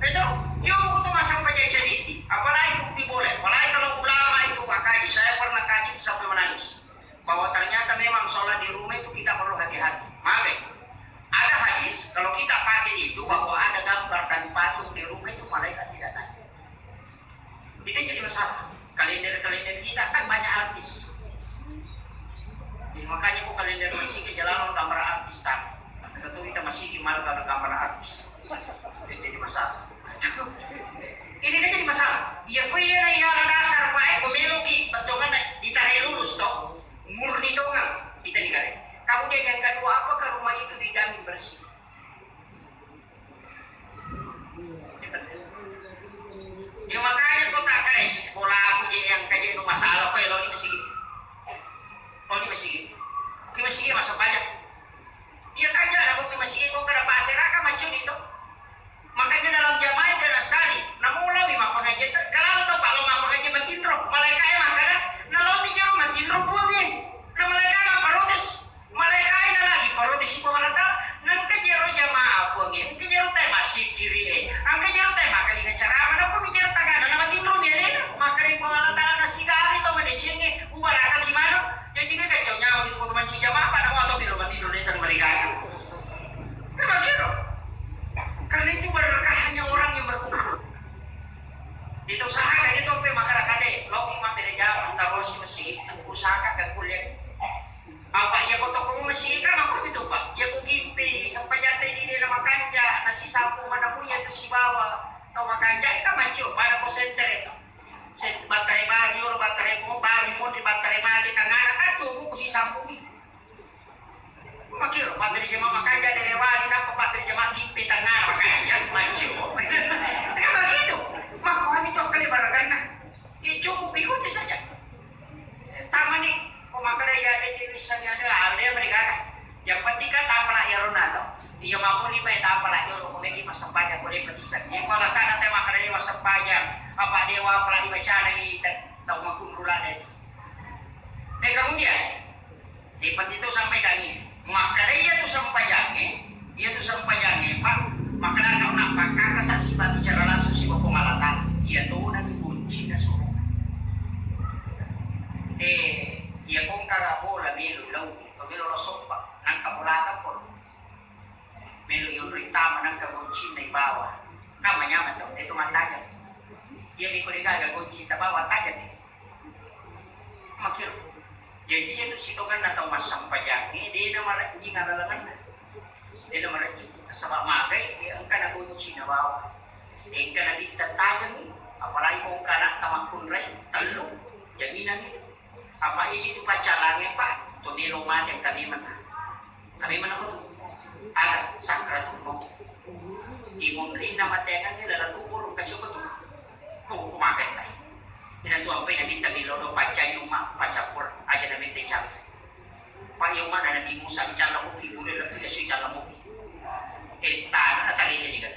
Betul? Yo buku tu masang paja ceriti, apalagi bukti boleh, apalagi kalau ulama itu Pak Kaji, saya pernah kaji sampai menangis. Bahwa ternyata memang sholat di rumah itu kita perlu hati-hati. Magai. Ada hadis, kalau kita pakai itu, bahwa ada gambar dan patung di rumah itu, malaikat tidak naik. Itu jadi masalah. Kalender-kalender kita kan banyak artis. Jadi, makanya kok kalender masigi jalan gambar artis, tak? Tentu kita masigi malu kalau gambar artis. Itu jadi masalah. Ini kan jadi masalah. Iya, kok iya na iya dasar, Pak, eh, pemilu ki, betul kan, ditarik lurus, toh. Murni tongang kita negara. Kemudian yang kedua, apakah rumah itu dijamin bersih? Ini makanya kota guys, bola aku je yang kaje nu masalah, kok lo ini masih, oh, ini masih, ini masih masa banyak. Iya kan, ya, aku masih itu karena pasir akan macam itu. Makanya dalam jamaah itu ada sekali. Namu ulami mappengajian, kalau tau pak lo mappengajian matinro, malaikat ya makanya, nalo mi jero matinro puangnya. Nah, malaikat apa protes? Malaikaina lagi paroti si Puang Allah Taala, nengka jero jamaah Puang e, engka jero tae massikiri e, engka jero tae makkalinga ceramah, nako mi jero tagana, na matinro mi alena, makkeda Puang Allah Taala, nasigari to madecengnge, ubarakaki maneng. Jaji de kacau nyawa di kota manci jamaah, pada mau atau bilo matinro de tan mereka. Memang gitu. Karena itu berkahnya orang yang berkumpul. Itu usaha kan itu pe makkeda kade, loki makkeda jamaah, tarosi masjid, usaha kan kuliah. Apa iya ko tokko masigi kan, apa itu, Pak? Iya ko gimpi, sempajatta di daerah makanja, nasi sapu mana punya tu sibawa. Tau makanja kan macu, pada ko sentere. Sen-, battare bari, olo battare mo, bari mo, di battare mati, tangana kan tu, buku si sapu ni. Makiro, Pak Beri Jama makanja, dari wali, napa Pak Beri Jama gimpi, tangana, makanja, macu. Kan begitu. Maka kami tokko le baraganna. Ya cukup ikuti saja. Tamani, ko makkeda iya de je wissengngi ada, ada yang mereka ada. Yang penting kan tapala iyaro na to. Iya mapuni bae tapala iyaro ko megi massempajang ko de patissengngi. Ko alasana te makkeda de massempajang, apa dewa apalagi bacana i tau makunru lada itu. Eh, kemudian, de penting tu sampai kami. Makkeda iya tu sempajangnge, iya tu sempajangnge, Pak, makkeda kau nak pakkakasa siba bicara langsung siba Puang Allah Taala. Iya tu nanti kuncinna surga. Eh, iya kongkara bola melo lau, to melo lo soppa, nangka bola takko. Melo yonroi tama nangka goncinna ibawa. Kan manyameng tau, itu mattajang. Iya mi ko degaga gonci tabawa tajang ni. Makiro. Jadi itu sitonganna tau massampajangnge, de na marejjing alalanganna. De na marejjing. Nasaba magai, ya, engka na gonci nabawa. Engka na bitta tajang ni, apalagi ko engka na tamakkunrai, tellu, jaminan itu. Apa idi tu paccalangnge, Pak? To melo mate kami mena. Kami mena ko tu. Aga sakratul maut. Imunrinna mateangengnge dalam kubur, kasih ko tu. Ko, ko mate tai. Ina tu ampai nabi tabi lodo paccai umma, pacappur aja nabi tecang. Pak, iya umma Nabi Musa icalla muki, bule lagi ya si calla muki. Eh, tanah na tali jadi kan.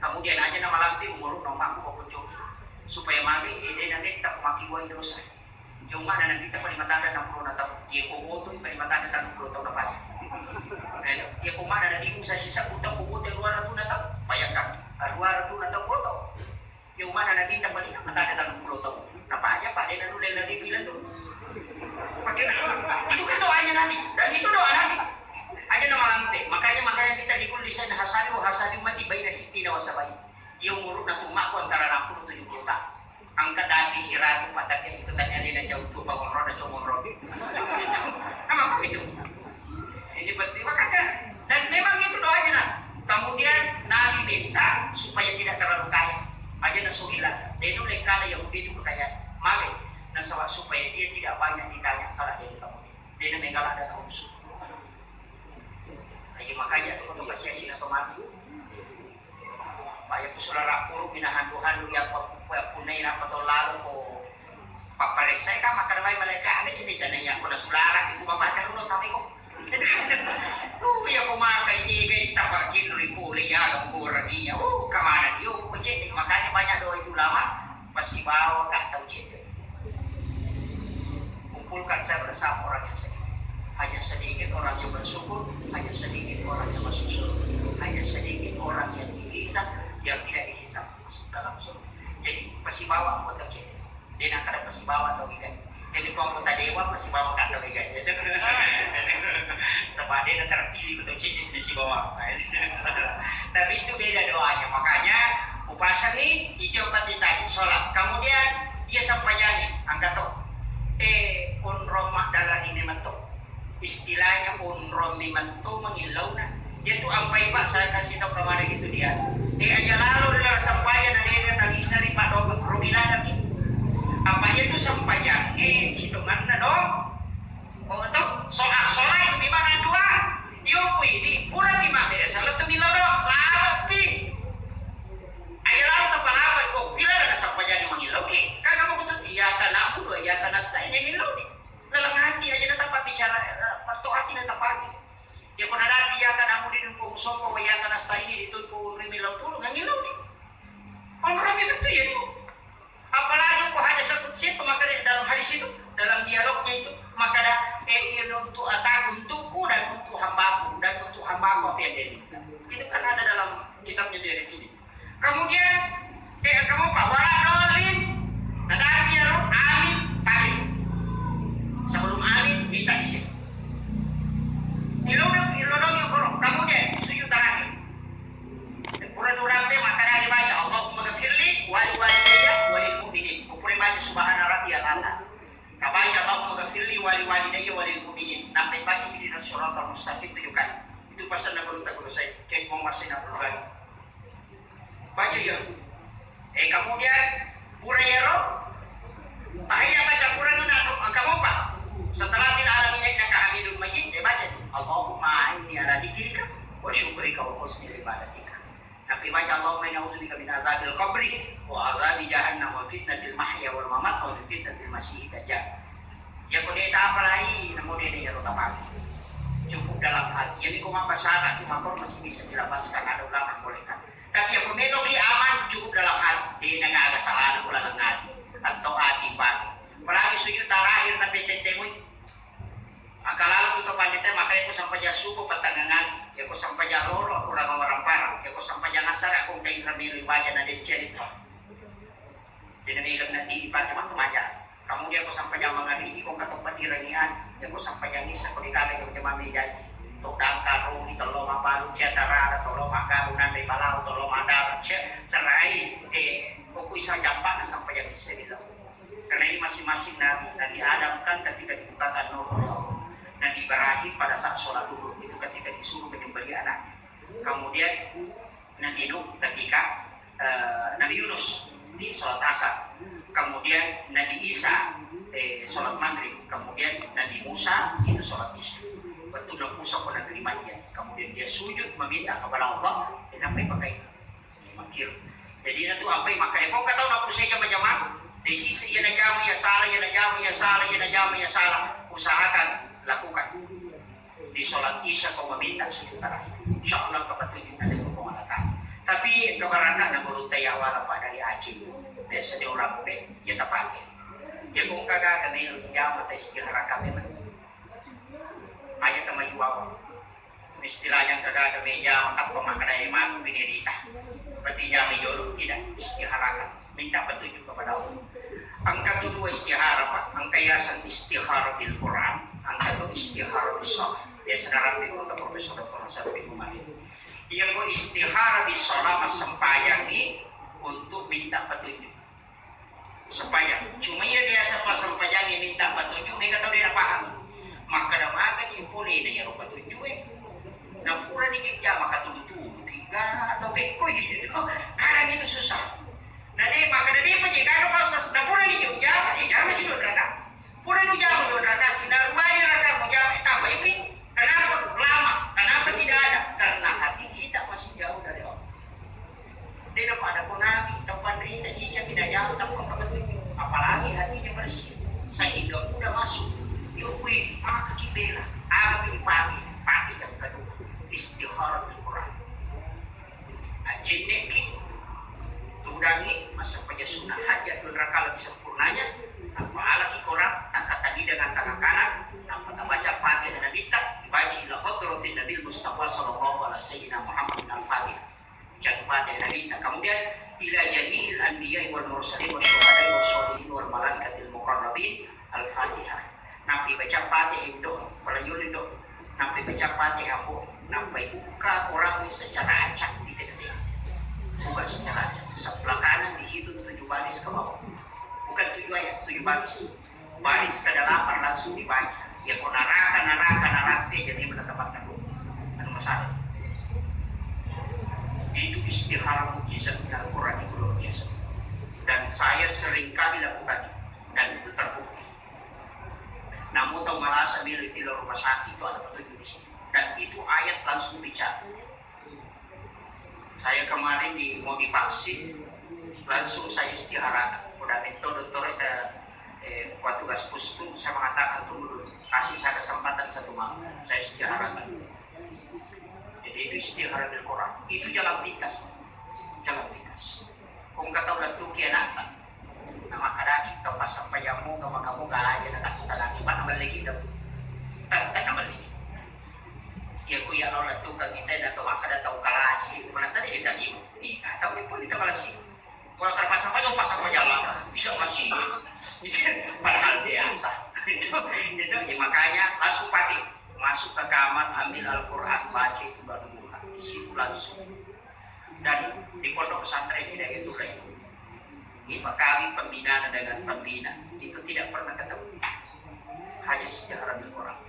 Kemudian aja nama lampi umur no maku ko coki. Supaya magi, eh, de na metta maki wai dosa. Iya umma na Nabi ta pali matanda enam puluh na tau. Iya ko boto pali matanda enam puluh tau na pali. Eh, iya ko mana Nabi Musa sisa utang ko boto dua ratus na tau. Bayangkan, dua ratus na tau boto. Iya umma na Nabi ta pali matanda enam puluh tau. Na paja pa de na nule Nabi bilang tu. Pakai itu kan doanya Nabi dan itu doa Nabi. Aja nama lampe. Makanya, makanya kita di kulli sana hasadu, hasadu mati baina sittina wasabai. Iya umurna tu makku antara enam puluh tujuh puluh tahun. Angka dati siratu, padake itu tanya dia na jauh tu, bangun roda, comon roda. Nama kami tu. Ini penting, makanya, dan memang itu doanya, nah. Kemudian Nabi minta supaya tidak terlalu kaya. Aja na suhila, denu lekala Yahudi itu kekayaan. Mari, nasaba supaya dia tidak banyak ditanya kalau dia kamu. Dena megala ada tahu su. Aja makanya tu, untuk kasih sila pemati. Paya ku sulara puru minahandu-handu ya pa-, pa-, punai na pato lalo ko papparessai ka makkeda mai malaika, aga jadi tanai ya ko na sulara itu bapak taruh lo tapi ko. Lu ya ko makai iga ita pakin ri pole ya gambora dia. Oh, kemana dia? Oh, cek, makanya banyak doa itu ulama. Pasti Bawa ka tau cedde. Kumpulkan saya bersama orang yang sedikit. Hanya sedikit orang yang bersyukur, hanya sedikit orang yang masuk surga, hanya sedikit orang yang dihisab, yang tidak dihisab masuk dalam surga. Jadi, pasibawa anggota cedde. Dia nak ada pasibawa atau tidak. Jadi, kalau anggota dewan pasibawa ka tau iga. Sebab dia terpilih betul cedde di sibawa. Tapi itu beda doanya. Makanya, upasangi itu yang penting tadi, sholat. Kemudian, dia sempajangi, angkat tuh. Eh, onrong maddalani memang tuh. Istilahnya onrong memang tuh mengilauna. Dia tuh ampai, Pak, saya kasih tahu kemarin gitu dia. Eh, aja lalu dia sempajan, ada yang tak bisa nih, Pak, dong, rugi ladang nih. Apa dia tuh sempajan, eh, si temannya dong. Oh, to? Sholat, sholat itu gimana dua? Yo, pi, di, pura di mabere, salat tu milo do, lawa pi. Ayo lalu tapalawa, oh, pila ada sempajangi mangilo ki. Kan kamu kutu, iya kan aku dua, iya kan asta ini milo ni. Dalam hati aja na tapa bicara, eh, to hati na tapa ki. Ya pernah ada iya kan aku di duko sopo, iya kan asta ini di tuku milo tulu, kan milo ni. Orang betul ya itu. Apalagi ko hadis qudsi itu, maka di dalam hadis itu, dalam dialognya itu, maka ada, eh, iya untuk ataku, untukku dan untuk hambaku, dan untuk hambaku apa yang dia minta. Itu kan ada dalam kitabnya dia ini. Kemudian, eh, kamu apa? Wala dolin. Nah, dalam dialog, amin, pakai. Sebelum amin, minta di situ. Ilodong, ilodong yang korong. Kemudian, sujud terakhir. Pura nurampe makkadari baca, "Allahumma ghafirli wali walidayya walil mu'minin." Ko pura baca, "Subhana rabbiyal a'la." Tabaca, "Allahumma ghafirli wali walidayya walil mu'minin." Nampai baca, "Ihdinas siratal mustaqim" tujuh kali. Itu pasanna gurutta guru saya, Kiai Muhammad Zainal Albani. Baca ya. Eh, kemudian pura yaro, tahiyat baca Quran na, engka mopa. Setelah fil alamin innaka hamidun majid, eh, baca, "Allahumma a'inni ala dzikrika wa syukrika wa husni ibadatika." Tapi baca, "Allahumma inni a'udzubika min azabil qabri wa azabi jahannam wa fitnatil mahya wal mamat wa min fitnatil masiihid dajjal." Ya, ko de' tapalai, namo de' yaro tapake. Cukup dalam hati. Jadi, ko mabbasara, cuma kau masih bisa dilepaskan, ada ulama bolehkan. Tapi ya, ko meloki aman, cukup dalam hati. De' na gaga salana ko laleng hati. Atau hati pake. Apalagi sujud terakhir, tapi tettemui. Maka lalu tu to pandita, maka ya ko sampajang subuh patangangan, ya ko sampajang loro, kurang orang parang, ya ko sampajang asar, aku kain ramili baca na de' cerita. Jadi, nabigang nanti ipake mattu maja. Kemudian ko sampajang mangaribi, ko engka to padirangian, ya ko sampajang isa, ko degaga jama-jama mejai. To dangka rugi, to lo mabalu, cia tarara, to lo magaru, nandai balau, to lo madara, cia cerai, eh, ko kuisa jampa na sampajang isa bilang. Karena ini masing-masing nabi, Nabi Adam kan ketika dibukakan nurul, Nabi Ibrahim pada saat sholat duhur itu ketika disuruh menyembelih anaknya. Kemudian Nabi Nuh ketika, eh, Nabi Yunus di sholat asar, kemudian Nabi Isa, eh, sholat maghrib, kemudian Nabi Musa itu sholat isya. Waktu Nabi Musa pernah terima dia, kemudian dia sujud meminta kepada Allah, kenapa pakai makir? Jadi itu apa yang makanya kau kata Nabi Musa jama-jama, di sisi ya najama ya salah, ya najama ya salah, ya najama ya salah, usahakan lakukan. Di sholat isya ko meminta sujud terakhir. Insya Allah ko petunjuk dari Puang Allah Ta'ala. Tapi keberatan na guru teh awal apa dari Aceh. Biasa dia orang pe, ya tapake. Ya ko engka gaga melo jama teh istihara kami mah. Aja tama jual. Istilahnya engka gaga meja, tappa makkada matu bini rita. Berarti jama jolo tidak istiharakan. Minta petunjuk kepada Allah. Engka tu dua istihara, Pak. Engka yaseng istihara bil Quran, engka tu istihara bil sholat. Biasa dalam di kota Profesor Doktor Hasan bin Umar. Iya ko istihara bil sholat, massempajang ni untuk minta petunjuk. Sempajang. Cuma iya biasa massempajang ni minta petunjuk, mega tau de' na paham. Makkada maka ji pole na iyaro petunjuk e. Na pura ni jama ka tudu-tudu, tiga atau pekko gitu. Kadang itu susah. Na de', makkada de' pa je gaga, Pak Ustaz. Na pura ni jama, eh, jama si dua rakaat. Pura ni jama dua rakaat, si na ruani rakaat mu jama, eh, tambah ipi. Kenapa lama? Kenapa tidak ada? Karena hati kita masih jauh dari Allah. De' na pada ko nabi, tempat rita cica tidak jauh, tempat kebetulan. Apalagi hatinya bersih, sehingga mudah masuk. Yo, weh, maka kibela, apa pagi, pagi yang kedua, istihara di Quran. Ajenneki, tudangi, masa paja sunnah hajat, dua rakaat Kemudian, ila jami'il anbiya'i wal mursalin wa syuhada'i wa sholihin wal malaikatil muqarrabin, Al-Fatihah. Nappi baca Fatihah, Indo, palayu Indo. Nappi baca Fatihah, Bu. Nappi buka Quran secara acak di T T. Buka secara acak. Sebelah kanan dihitung tujuh baris ke bawah. Bukan tujuh ayat, tujuh baris. Baris kedelapan langsung dibaca. Ya, kok neraka, neraka, neraka, ya, jadi mana tempatnya, Bu? Anu masalah. Itu istihara mukjizat Al-Quran itu luar biasa. Dan saya sering kali lakukan itu. Dan itu terbukti. Namun tau merasa milik di rumah sakit itu ada petunjuk di situ. Dan itu ayat langsung bicara. Saya kemarin di, mau divaksin, langsung saya istihara. Udah minta dokter, eh, eh, petugas pustu, saya mengatakan, "Tunggu dulu, kasih saya kesempatan satu malam." Saya istihara. Jadi itu istihara bil Quran. Itu jalan pintas. Jalan pintas. Kau nggak tahu lah tuh kianatan. Nah, makadaki ke pas sampai jamu, ke makamu gak aja, nah, takut lagi, mana balik kita? Tak, tak balik. Ya, ku ya, lo letuka kita, dan ke maka ada tahu kalasi, mana saja kita di, di, tahu pun kita kalasi. Kalau terpaksa apa, lo pasang apa jalan, bisa masih. Padahal biasa. Itu, itu, ya, makanya langsung pakai. Masuk ke kamar, ambil Al-Quran, baca itu baru buka. Di situ langsung. Dan di pondok pesantren Hidayatul Ilmu, ini kami pembina dengan pembina itu tidak pernah ketemu, hanya istihara di orang.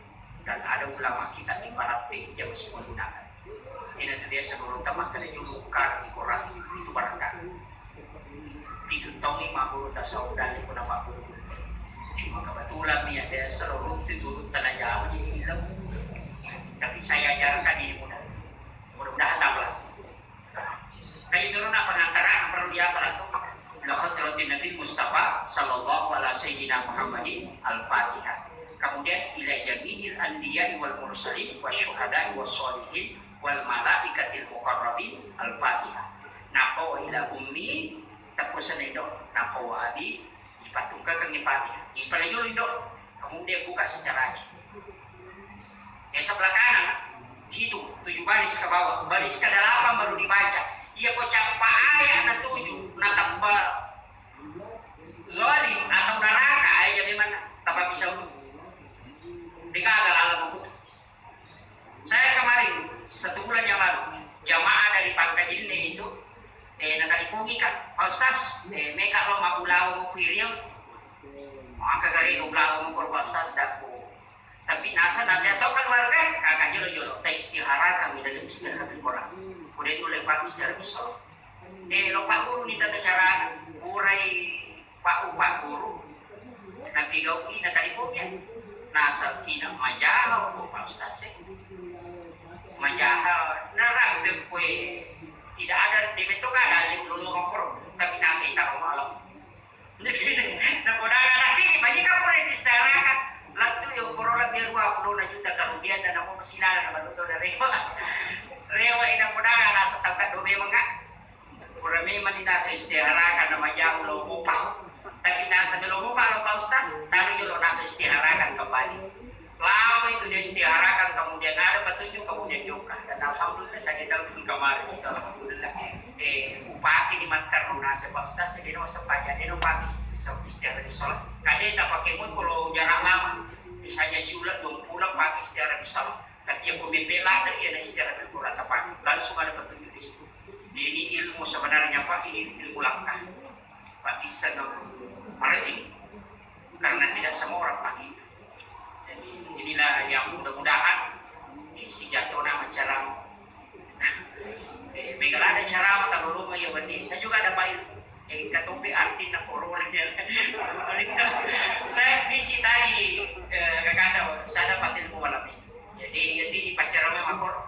Dan ada ulama kita di Barat P J masih menggunakan. Ini nanti biasa guru utama kena julu buka di Quran itu barangkali. Itu tahu ni mak guru tasawuf dan pun apa guru. Cuma kebetulan ni ada seluruh itu guru tanah jauh di ilmu. Tapi saya ajarkan ini mudah. Mudah-mudahan apa? Nah, itu nak pengantaran perlu diapa lah tuh? Ila hadratin Nabi Mustafa sallallahu ala sayyidina Muhammadin, Al-Fatihah. Kemudian, ila jami'il anbiya'i wal mursalin wa syuhada'i wa sholihin wal malaikatil muqarrabin, Al-Fatihah. Napa wa ila ummi, teppu senedok, napa wa abi, ipatungkakeng Fatihah. Ipalajulu Indo, kemudian buka secara aja. Ya, sebelah kanan, hitung tujuh baris ke bawah, baris ke delapan baru dibaca. Iya, ko cappa ayat na tujuh, na tebba zalim atau neraka aja memang tanpa bisa. Deka agak lala buku. Saya kemarin, satu bulan yang lalu, jamaah dari Pangkajinne itu, eh, nakalipungi, Kak, "Pak Ustaz, eh, meka lo mabbulawa mau kuiriau." Maka gare bulawa mau, Pak Ustaz, daku. Tapi nasa nanti atau keluarga, kakak jolo-jolo, tes istihara kami dari istihara Quran. Udah itu lepas istihara bisa. Eh, lo Pak Guru ni tata cara, urai Pak Upa Guru. Napigau'i, natalipong ya. Nasab ina majahal ko Pak Ustaz e. Majahal. Narampe koe tidak ada di beto kada di ulung ngopor. Tapi nasa ita ko malam. Jadi, napodaga nanti bagi kamu yang istirahat. Lattu ya, ukuro lebih dua puluh juta kerugian dan namu persilakan bantu dari rewa. Rewa ina podaga nasa tangkat do memang, Kak. Pura memang ni nasa istiharakan nama jauh lo mupa. Tapi nasa melo mupa lo Pak Ustaz, tadi jolo nasa istiharakan kembali. Lama itu dia istiharakan, kemudian ada petunjuk, kemudian juga. Dan alhamdulillah, saya kita pun kemarin itu alhamdulillah. Eh, upaki di matar nasa Pak Ustaz, saya dino sepaja, dino pagi istihara di sholat. Kadeta pakai mun kalau jarak lama, misalnya siulat dua pulang pakai istihara di sholat. Tapi yang pemimpin lada ya na istihara di Quran apa? Langsung ada petunjuk di situ. Ini ilmu sebenarnya, Pak, ini ilmu langka. Pak, bisa dong. Marketing. Karena tidak semua orang pakai itu. Jadi, inilah yang mudah-mudahan di sijatona menceramah. Eh, mega ada ceramah, tak rumah ya, Bani. Saya juga ada baik. Eh, katopi arti na corona ya. Saya bisi tadi, eh, kakanda, saya dapat ilmu malam ini. Jadi, jadi pacaran memang kor-,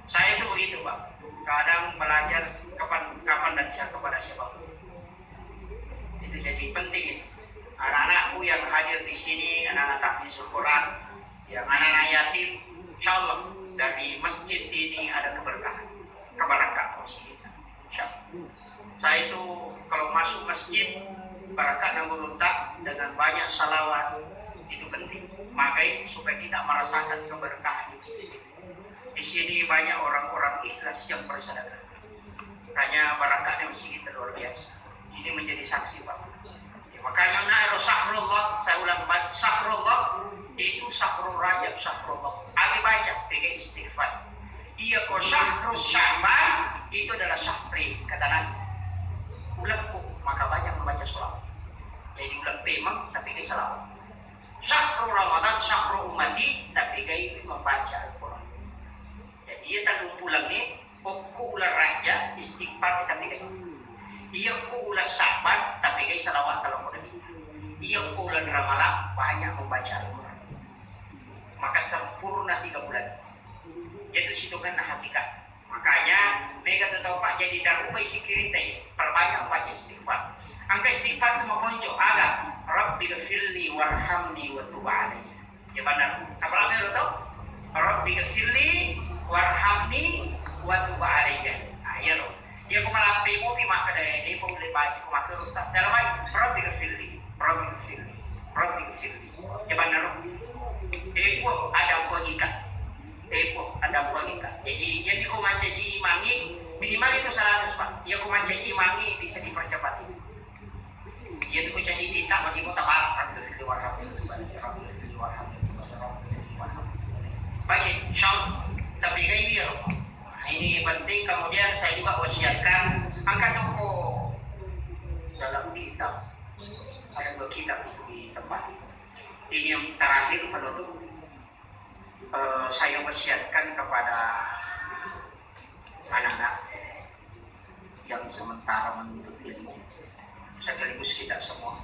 saya itu begitu, Pak. Kadang belajar kapan, kapan dan siapa, kepada siapa. Itu jadi penting itu. Anak-anakku yang hadir di sini, anak-anak tahfiz Quran, yang anak-anak yatim, insya Allah dari masjid ini ada keberkahan, keberkahan masjid. Insya Allah. Saya itu kalau masuk masjid, berkat dan beruntak dengan banyak salawat, itu penting. Maka itu supaya kita merasakan keberkahan di masjid. Di sini banyak orang-orang ikhlas yang bersedekah. Makanya barakahnya masjid itu luar biasa. Ini menjadi saksi, Pak. Ya, makanya na ero syahrullah, saya ulang kembali, syahrullah itu syahrul Rajab, syahrullah. Agi baca, pega istighfar. Iya ko syahrul Sya'ban itu adalah syahri, kata Nabi. Ulangku, maka banyak membaca salawat. Jadi ulang pemang, tapi ini salawat. Syahrul Ramadan, syahrul ummati, tapi gai membaca Al-Quran. Jadi iya tellung bulan ni, okko uleng Rajab istighfar tapi gai. Iya ko uleng Sya'ban tapi gai salawat kalau mau Nabi. Iya ko uleng Ramalang banyak membaca Al-Quran. Maka sempurna tiga bulan. Itu situnganna hakikat. Makanya mega tu tau, Pak, jadi darubai sikiring te, perbanyak membaca istighfar. Angka istighfar tu makonco aga, Rabbi ghafirli warhamni wa tub alayya. Ya benar. Apa lagi lo tau? Rabbi ghafirli warhamni wa tub alayya. Nah, iya lo. Dia ko malampe mopi maka daya dia pun boleh baca ko maka ustaz. Dalam aja, Rabbi ghafirli, Rabbi ghafirli, Rabbi ghafirli. Ya benar. Eh, gua ada gua ikat. Eh, ko ada buang engka. Jadi, jadi ko mancaji imangi, minimal itu seratus, Pak. Iya ko mancaji imangi bisa dipercepat itu. Iya tu ko jadi minta bagi ko tabal, Rabbi ghafirli warhamni, Rabbi ghafirli warhamni, Rabbi ghafirli warhamni. Baik, insyaallah. Tapi kayak dia, Pak. Nah, ini penting. Kemudian saya juga wasiatkan, angkat toko dalam kitab. Ada dua kitab itu di tempat ini. Ini yang terakhir penutup. Eh, saya wasiatkan kepada anak-anak yang sementara menuntut ilmu, sekaligus kita semua,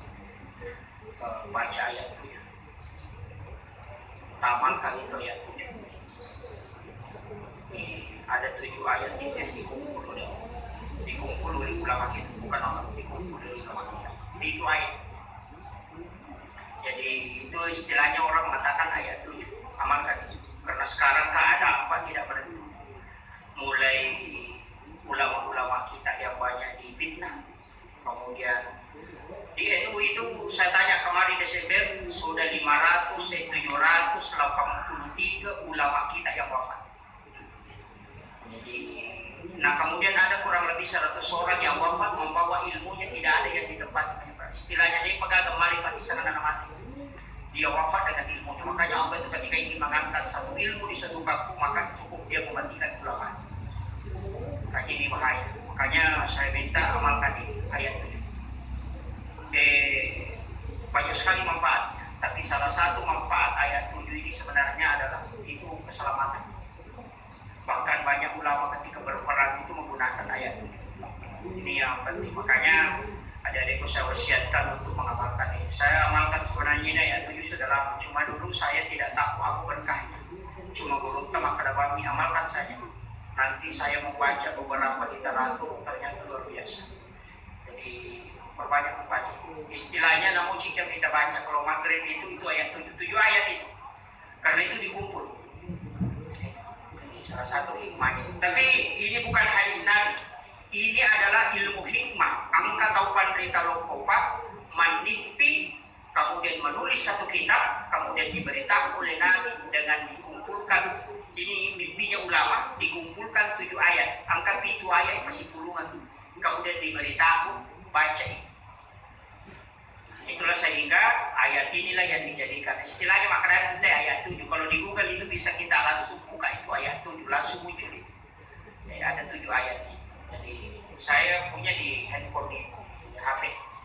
eh, baca ayat tujuh. Tamankan itu ayat tujuh. Ini ada tujuh ayat ini yang dikumpul oleh, dikumpul oleh ulama kita, bukan Allah, dikumpul oleh ulama kita. Itu ayat. Jadi, itu istilahnya orang mengatakan ayat tujuh, amalkan itu. Karena sekarang keadaan, Pak, tidak menentu. Mulai ulama-ulama kita yang banyak difitnah, kemudian di N U itu saya tanya kemarin Desember, sudah lima ratus, eh, tujuh ratus delapan puluh tiga ulama kita yang wafat. Jadi, nah, kemudian ada kurang lebih seratus orang yang wafat membawa ilmunya, tidak ada yang ditempati. Istilahnya dia pegang kembali pada sana mati. Dia wafat dengan ilmunya. Makanya Allah itu ketika ingin mengangkat satu ilmu di satu kampung, maka cukup dia mematikan ulama. Kaji ini bahaya. Makanya saya minta amalkan ini ayat tujuh. Eh, banyak sekali manfaatnya. Tapi salah satu manfaat ayat tujuh ini sebenarnya adalah itu keselamatan. Bahkan banyak ulama ketika berperang itu menggunakan ayat tujuh. Ini yang penting. Makanya adik-adikku saya wasiatkan untuk mengamalkan ini. Saya amalkan sebenarnya ini ayat tujuh sudah lama. Cuma dulu saya tidak tahu apa berkahnya. Cuma guru teman kada kami amalkan saja. Nanti saya membaca beberapa literatur, ternyata luar biasa. Jadi, perbanyak membaca. Istilahnya, namun jika kita baca, kalau maghrib itu, itu ayat tujuh, tujuh ayat itu. Karena itu dikumpul. Ini salah satu hikmahnya. Tapi ini bukan hadis Nabi. Ini adalah ilmu hikmah. Angka tau panrita lokkopa, manippi, kemudian menulis satu kitab, kemudian diberitahu oleh Nabi dengan dikumpulkan. Ini mimpinya ulama, dikumpulkan tujuh ayat. Angka pitu ayat pasipulungan. Kemudian diberitahu, baca ini. Itulah sehingga ayat inilah yang dijadikan, istilahnya makanya itu teh ayat tujuh. Kalau di Google itu bisa kita langsung buka itu ayat tujuh, langsung muncul itu. Jadi ada tujuh ayat. Jadi saya punya di handphone ini, di H P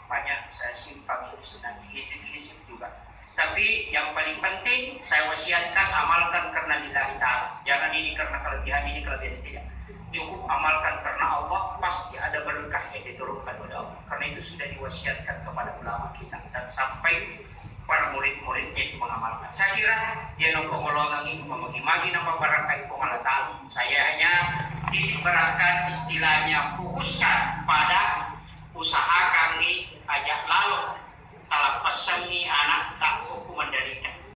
banyak saya simpan itu sebenarnya, hizib-hizib juga. Tapi yang paling penting saya wasiatkan, amalkan karena lillahi ta'ala. Jangan ini karena kelebihan, ini kelebihan, tidak. Cukup amalkan karena Allah, pasti ada berkah yang diturunkan oleh Allah. Karena itu sudah diwasiatkan kepada ulama kita dan sampai para murid-muridnya itu mengamalkan. Saya kira dia nopo ngolongangi memagi-magi nama barakah Puang Allah Ta'ala. Saya hanya titip beratkan istilahnya fokuskan pada usaha kami